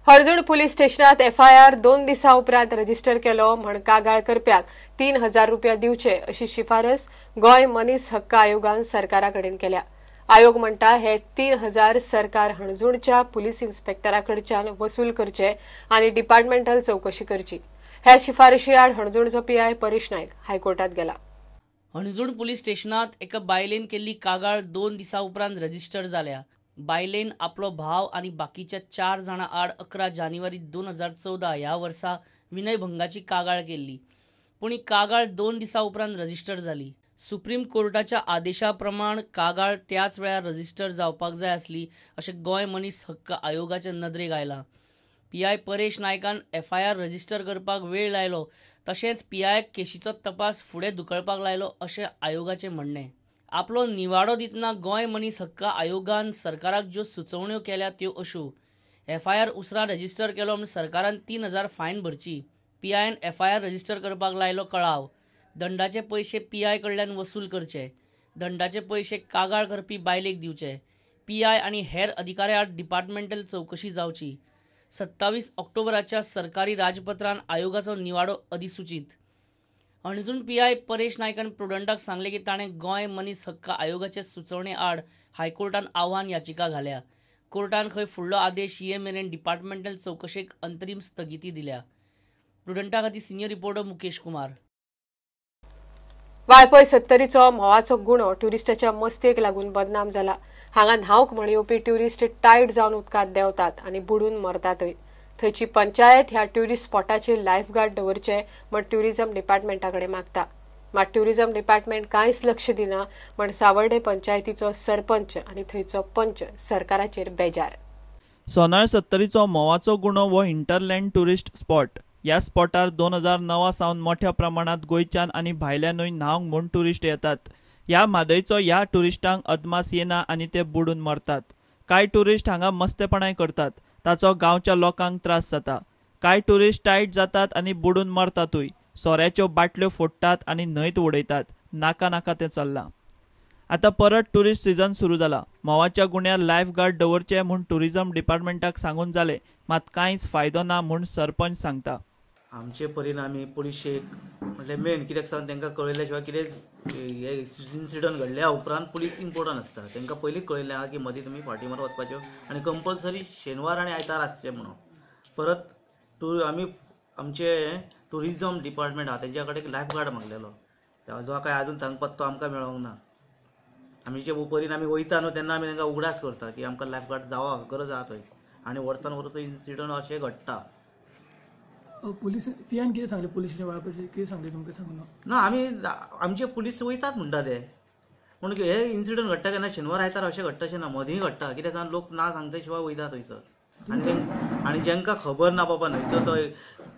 Anjuna police स्टेशनात FIR 2 दिसां उपरांत register केलो म्हण कागाळ करप्याक 3000 रुपया दिवचे अशी शिफारस गोंय मनीस हक्क आयोगान सरकारा कडेन केल्या. आयोग म्हणटा हे 3000 सरकार हणजूणच्या पुलीस इन्स्पेक्टरा कडच्यान वसूल करचे आनी डिपार्टमेंटल चौकशी करची. ह्या शिफारशी आड हणजूणचो पीआय परेश नायक हायकोर्टात गेला. हणजूण पुलीस स्टेशनात एका बायलेन केल्ली कागाळ 2 दिसां उपरांत रजिस्टर जाल्या. बायलेन आपलो भाव आनी बाकीच्या 4 जाणां आड 11 जानेवारी 2014 ह्या वर्सा विनयभंगाची कागाळ केल्ली. पूण ही कागाळ 2 दिसां उपरांत रजिस्टर जाली. सुप्रीम कोर्टाच्या आदेशा प्रमाण कागाळ त्याच वेळार रजिस्टर जावपाक जाय आसली अशें गोंय मनीस हक्क आयोगाच्या नदरेक आयलां. पीआय परेश नायकान एफआयआर रजिस्टर करपाक वेळ लायलो, तशेंच पीआयक केशीचो तपास फुडें धुकळपाक लायलो अशें आयोगाचें म्हणणें. आपलो निवाडो दितना गोंय मनीस हक्क आयोगान सरकाराक ज्यो सुचोवण्यो केल्या त्यो अश्यो: एफआयआर उसरां रजिस्टर केलो म्हूण सरकारान 3000 फायन भरची, पीआयन एफआयआर रजिस्टर करपाक लायलो कळाव, दंडाचे पयशे पीआय कडल्यान वसूल करचे, दंडाचे पयशे कागाळ करपी बायलेक दिवचे, पीआय आनी हेर अधिकाऱ्यां आड डिपार्टमेंटल चवकशी जावची. 27 ऑक्टोबराच्या सरकारी राजपत्रान आयोगाचो निवाडो अधिसूचीत. हणजूण पीआय परेश नायकान प्रुडंटाक सांगलें की ताणें गोंय मनीस हक्क आयोगाचे सुचोवणे आड हायकोर्टान आव्हान याचिका घाल्या. कोर्टान खंय फुडलो आदेश ये मेरेन डिपार्टमेंटल चवकशेक अंतरीम स्थगिती दिल्या. प्रुडंटा खातीर सिनियर रिपोर्टर मुकेश कुमार. वाळपय सत्तरीचो म्होंवाचो गुणो ट्युरिस्टाच्या मस्तेक लागून बदनाम जाला. हांगा न्हावंक म्हण येवपी ट्युरिस्ट टायट जावन उदकांत देंवतात आनी बुडून मरतातय. थंयची पंचायत ह्या ट्युरिस्ट स्पॉटाचेर लायफगार्ड दवरचे म्हण ट्युरिझम डिपार्टमेंटा कडेन मागता. मात ट्युरिझम डिपार्टमेंट कांयच लक्ष दिना म्हण सावर्डे पंचायतीचो सरपंच आनी थंयचो पंच सरकाराचेर बेजार. सोनाळ सत्तरीचो म्होंवाचो गुणो हो हिंटरलँड ट्युरिस्ट स्पॉट. ह्या स्पॉटार 2009 सावन मोठ्या प्रमाणात गोंयच्यान आनी भायल्यानूय न्हावंक म्हूण ट्युरिस्ट येतात. ह्या म्हादयचो ह्या ट्युरिस्टांक अदमास येना आनी ते बुडून मरतात. कांय ट्युरिस्ट हांगा मस्तेपणाय करतात, ताचो गांवच्या लोकांक त्रास जाता. कांय ट्युरिस्ट टायट जातात आनी बुडून मरतातूय. सोऱ्याच्यो बाटल्यो फोडटात आनी न्हंयत उडयतात. नाका नाका तें चल्लां. आतां परत ट्युरिस्ट सिजन सुरू जाला. म्होंवाच्या गुण्यार लायफ गार्ड दवरचे म्हूण ट्युरिझम डिपार्टमेंटाक सांगून जालें, मात कांयच फायदो ना म्हूण सरपंच सांगता. आमचे परीन आमी पुलिशेक म्हटल्यार मेन कित्याक सांग तांकां कळयल्या शिवाय कितें हे इन्सिडंट घडल्या उपरांत पुलीस इम्पोर्टंट आसता. तांकां पयलींच कळयलें आहा की मदीं तुमी फाटी मारून वचपाच्यो आनी कंपल्सरी शेनवार आनी आयतार आसचें म्हणून. परत आमी आमचे ट्युरिजम डिपार्टमेंट आहा तेंच्या कडेन लायफ गार्ड मागलेलो, जो काय आजून सांग पत्तो आमकां मेळोंक ना. आमी जे परीन आमी वयता न्हू तेन्ना आमी तांकां उगडास करता की आमकां लायफ गार्ड जावो गरज आहा थंय आनी वर्सान वर्स इन्सिडंट अशें घडटा. पुलीस पीआयन कितें सांगलें? पुलिसाच्या वेळार कितें सांगलें तुमकां सांगून ना? आमी आमचे पुलीस वयतात म्हणटा ते, पूण हे इन्सिडंट घडटा केन्ना शेनवार आयतार अशें घडटा अशें ना, मदींय घडटा. कित्याक सांग लोक ना सांगता शिवाय वयता थंयसर. आनी जेंकां खबर ना बाबा न्हंयचो तो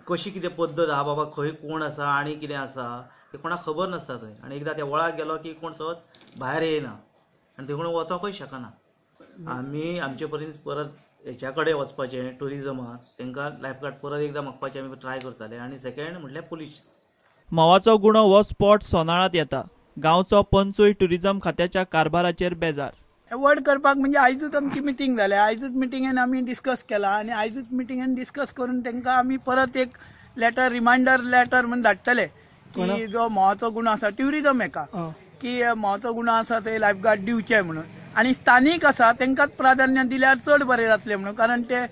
कशी कितें पद्दत आहा, बाबा खंय कोण आसा आनी कितें आसा तें कोणाक खबर नासता थंय. आनी एकदां त्या वळाक गेलो की कोण सहज भायर येयना आनी थंय कोण वचोंकूय शकना. आमी आमचे परीन परत हेच्या कडेन वचपाचें ट्युरिजमाक, तांकां लायफ गार्ड परत एकदां मागपाचें आमी ट्राय करताले. आनी सेकंड म्हटल्यार पुलीस. म्होंवाचो गुणो हो स्पॉट सोनाळांत येता. गांवचो पंचूय ट्युरिजम खात्याच्या कारभाराचेर बेजार. एवॉयड करपाक म्हणजे आयजूच आमची मिटींग जाल्या, आयजूच मिटिंगेन आमी डिस्कस केला आनी आयजूच मिटिंगेन डिस्कस करून तांकां आमी परत एक लेटर, रिमायंडर लेटर म्हूण धाडटले की जो म्होंवाचो गुणो आसा ट्युरिजम हेका की म्होंवाचो गुणो आसा थंय लायफ गार्ड दिवचे म्हणून. आनी स्थानीक आसा तांकांच प्राधान्य दिल्यार चड बरें जातलें म्हणून, कारण ते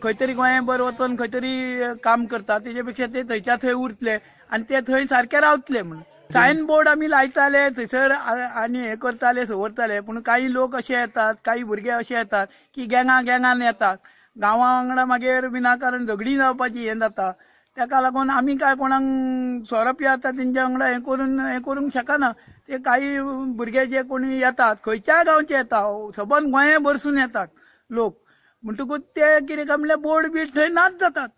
खंय तरी गोंयभर वचून खंय तरी काम करता तेजे पेक्षा ते थंयच्या थंय उरतले आनी ते थंय सारके रावतले म्हणून. सायन बोर्ड आमी लायताले थंयसर आनी हें करताले सवरताले, पूण कांय लोक अशे येतात, कांय भुरगे अशे येतात की गँगा गँगान येतात गांवा वांगडा, मागीर विनाकारण झगडीं जावपाची हें जाता. ताका लागून आमी काय कोणाक सोरो पियेता तेंच्या वांगडा हें करून हें करूंक शकना. ते काही भुरगे जे कोणी येतात खंयच्याय गांवचे येता, सबंद गोंय भरसून येतात लोक, म्हणटकूच ते कितें काय म्हणल्यार बोर्ड बीड थंय नाच जातात.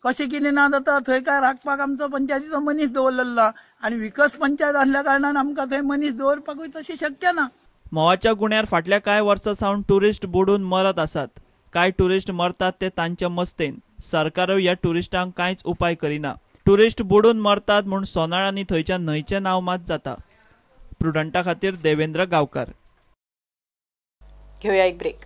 कशें कितें ना जाता थंय काय राखपाक आमचो पंचायतीचो मनीस दवरलेलो ना आनी विकस पंचायत आसल्या कारणान आमकां थंय मनीस दवरपाकूय तशें शक्य ना. म्होंवाच्या गुण्यार फाटल्या कांय वर्सां सावन ट्युरिस्ट बुडून मरत आसात. कांय ट्युरिस्ट मरतात ते तांच्या मस्तेन. सरकारूय ह्या ट्युरिस्टांक कांयच उपाय करिना. ट्युरिस्ट बुडून मरतात म्हूण सोनाळ आनी थंयच्या न्हंयचें नांव मात जाता. प्रुडंटा खातीर देवेंद्र गांवकार. घेवया एक ब्रेक.